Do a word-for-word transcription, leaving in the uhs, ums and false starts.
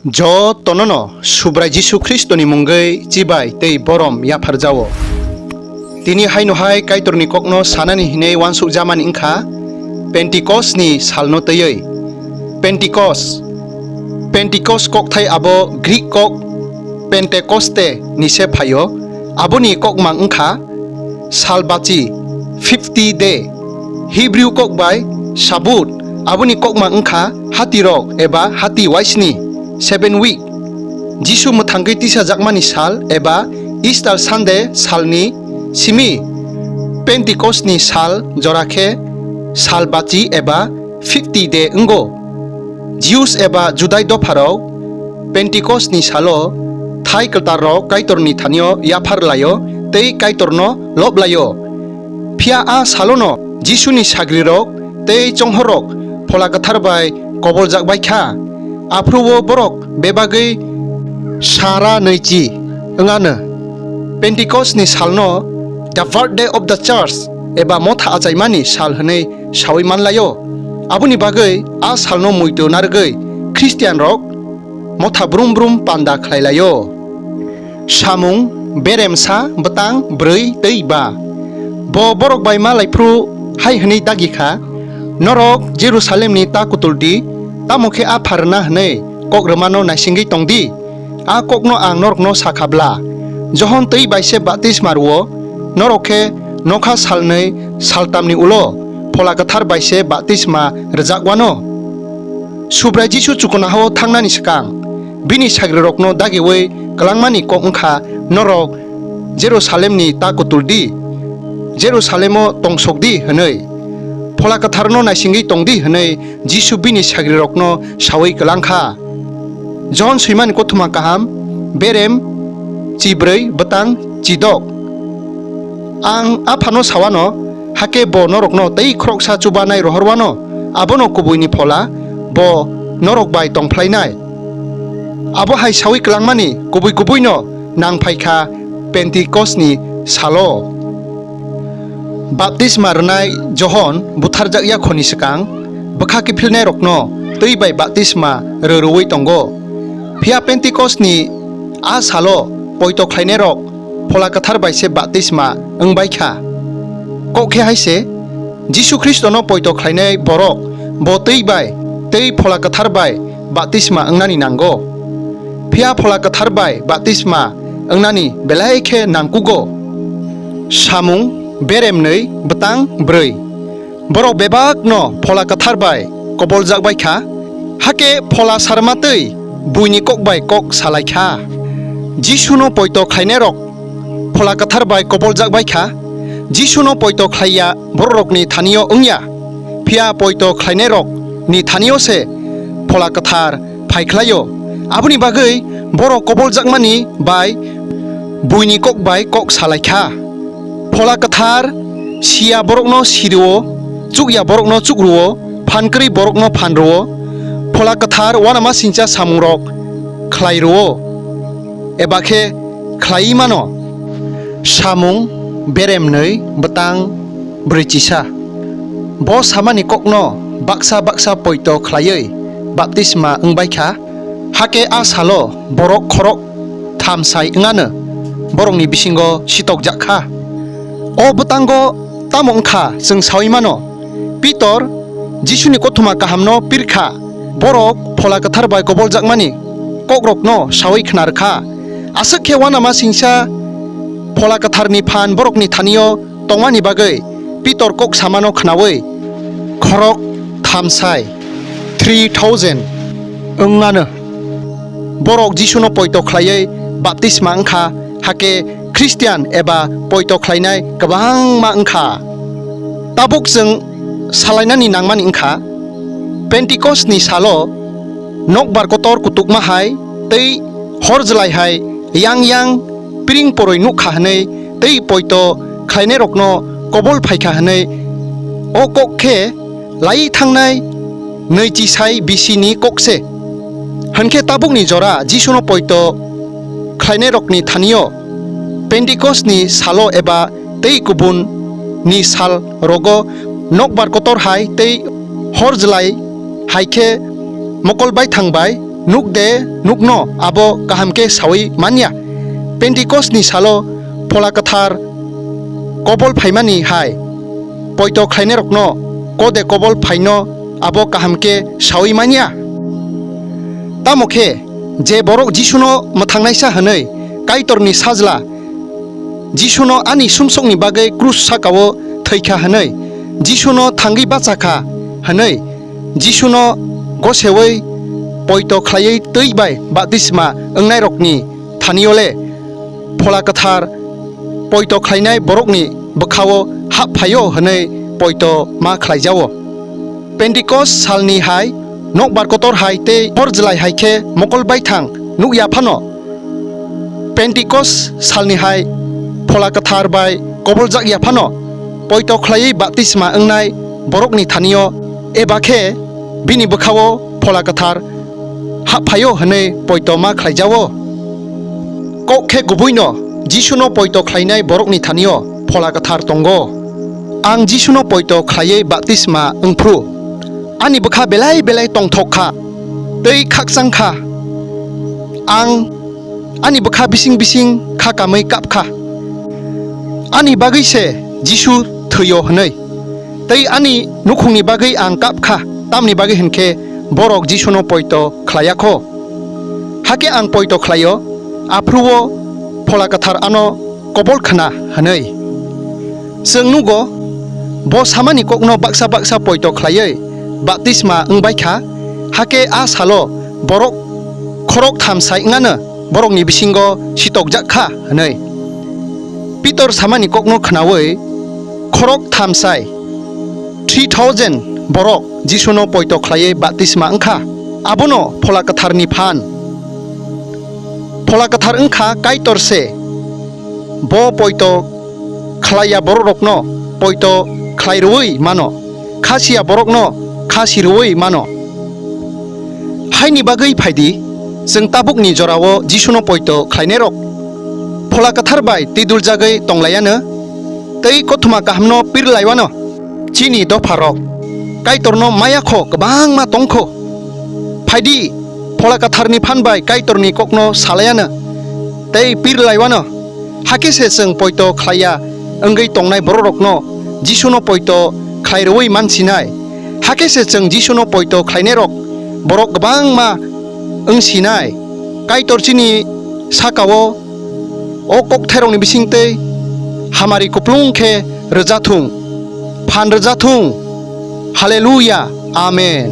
Jotonono Subrai Jisu Khristoni mungwi chibai tei borom yapharjao. Tini haino hai Kaitorni kokno sanani hinwi uansukjamani wngkha Pentikosni salno twiwi. Pentikos. Pentikos kokthai abo Grik kok Pentekoste ni se phaio. Aboni kokmang wngkha Salbachi, fifty day, Hebrew kok bai Shabbat, aboni kokmang wngkha hatirok eba hati waisni, seven week. Jisu mwthangwi tisajakmani sal eba Easter Sunday salni simi Pentikosni sal jora khe Salbachi eba fifty day wngo. Jews eba Judai dopharok Pentikosni salo thai kwtalrok Kaitorni thanio yaphar laio tei Kaitorno lob laio. Phiya a salono Jisuni sagrirok tei chonghorrok Phola Kwthar bai koboljak bai kha. Aphuru-o borok bebagwi sara nwichi wng anw. Pentikosni salno the birthday of the church eba motha achaimani sal hwnwi saui man laio. Aboni bagwi a salno muitu narwgwi Khristianrok motha brum brum panda khlai laio. Samung beremsa bwtang bwrwi tei ba. Bo borok bai malai phuru hai hwnwi dagi kha, "Norok Jerusalemni ta kutul di, tamo khe a pha rwna hwnwi kok rwmano naisingwi tong di. A kokno ang norokno sa kha bla, Johon twi bai se baptisma rw-o, norok khe nokha salnwi saltamni ulo Phola Kwthar bai se baptisma rwjak wano." Subrai Jisu chukunaha-o thangnani swkang bini sagrirokno dagiui kwlangmani kok wngkha, "Norok Jerusalemni ta kutul di, Jerusalemo tongsok di," hwnwi, "Phola Kwtharno naisingwi tong di," hwnwi Jisu bini sagrirokno saui kwlang kha. Johon swimani kothoma kaham, berem chibrwi bwtang chidok. Ang Aphano sawano, hakhe bo norokno tei khoroksa chubanai rohorwano, abono kubuini phola, bo norok bai tongphlainai. Abo hai saui kwlangmani kubui kubuino nang phai kha Pentikosni salo. Baptisma rwnai Johon butharjak yakhoni swkang bwkha kiphilnairokno twi bai baptisma rw rwui tongo. Phiya Pentikosni a salo poito khlainairok Phola Kwthar bai se baptisma wng bai kha. Kok khe hai se, Jisu Khristono poito khlainai borok bo twi bai tei Phola Kwthar bai baptisma wngnani nango. Phiya Phola Kwthar bai baptisma wngnani belai khe nangkugo. Samung beremnwi bwtang bwrwi. Borok bebakno Phola Kwthar bai koboljak bai kha, hakhe Phola Sarma twi buini kok bai kok salai kha. Jisuno poito khlainairok Phola Kwthar bai koboljak bai kha. Jisuno poito khlaiya bororokni thanio wngya, phiya poito khlainairokni thanio se Phola Kwthar phai khlaio. Aboni bagwi borok koboljakmani bai buini kok bai kok salai kha. Phola Kwthar siya borokno sirwo, chukya borokno chukruwo, phan kwrwi borokno phan rwo. Phola Kwthar uanamasingcha samungrok khlai rwo, eba khe khlaiwi mano. Samung beremnwi bwtang brwichisa. Bo samani kokno baksa baksa poito khlaiwi baptisma wng bai kha, hakhe a salo borok khorok tham sai wng anw, borokni bisingo sitokjak kha. O bwtango tamo wng kha chwng saui mano, Pitor Jisuni kothoma kahamno pir kha, borok Phola Kwthar bai koboljakmani kokrokno saui khna rw kha. Aswk khe uanamasingcha Phola Kwtharni phan borokni thanio tongmani bagwi Pitor kok samano khnaui khorok tham sai, three thousand wng anw. Borok Jisuno poito khlaiwi baptisma wng kha, hakhe Khristian eba poito khlainai kwbangma wng kha. Tabuk chwng salainani nangmani wng kha, Pentikosni salo nokbar kotor kutukma hai tei hor jwlai hai yang yang piring poroi nuk kha hwnwi tei poito khlainairokno kobol phai kha hwnwi. O kok khe lai thangnai nwichi sai bisini kok se. Hwn khe tabukni jora Jisuno poito khlainairokni thanio Pentikosni salo eba tei kubun ni sal rogo nokbar kotor hai tei hor jwlai hai khe mokol baithang bai nuk de nukno abo kaham khe saui manya. Pentikosni salo Phola Kwthar kobol phaimani hai poito khlainairokno kode kobol phaino abo kaham khe saui manya. Tamo khe je borok Jisuno mwthangnaisa hwnwi Kaitorni sajla Jisuno ani sumsokni bagwi krus sakao thwikha hwnwi, Jisuno thangwi bachakha hwnwi, Jisuno goseui poito khlaiwi twi bai baptisma wngnairokni thanio le Phola Kwthar poito khlainai borokni bwkhao hap phaio hwnwi poito ma khlaijago. Pentikos salni hai nokbar kotor hai tei hor jlai hai khe mokol baithang nuk ya phano, Pentikos salni hai Phola Kwthar bai koboljak ya phano, poito khlaiwi baptisma wngnai borokni thanio eba khe bini bwkhao Phola Kwthar hap phaio hwnwi poito ma khlaijago. Kok khe gubuino Jisuno poito khlainai borokni thanio Phola Kwthar tongo. Ang Jisuno poito khlaiwi baptisma wngphru, ani bwkha belai belai tongthok kha tei khakchang kha. Ang ani bwkha bising bising kha kamwi kap kha, ani bagwi se Jisu thwio hwnwi. Tei ani nukhungni bagwi ang kap kha, tamni bagwi hwn khe borok Jisuno poito khlai ya kho. Hakhe ang poito khlaio, aphuru-o Phola Kwthar ano kobol khna hwnwi. Chwng nugo, bo samani kokno baksa baksa poito khlaiwi baptisma wng bai kha, hakhe a salo borok khorok tham sai wngano borokni bisingo sitokjak kha hwnwi. Pitor samani kokno khnaui khorok tham sai three thousand borok Jisuno poito khlaiwi baptisma wng kha. Abono Phola Kwtharni phan. Phola Kwthar wng kha Kaitor se. Bo poito khlai ya bororokno poito khlai rwui mano, kha si ya borokno kha si rwui mano. Haini bagwi phai di, chwng tabukni jorao Jisuno poito khlainairok Phola Kwthar bai twiduljagwi tong lai yano tei Kothoma Kahamno pir lai wano. Chini dopharok Kaitorno maya kho kwbangma tong kho. Phai di, Phola Kwtharni phan bai Kaitorni kokno sa lai yano tei pir lai wano. Hakhe se chwng poito khlai ya wngwi tongnai bororokno Jisuno poito khlai rwui man sinai. Hakhe se chwng Jisuno poito khlainairok borok kwbangma wng sinai. Kaitor chini sakao o kokthairokni bisingtwi hamari kuplung khe rwja thung, phan rwja thung. Haleluya! Amen.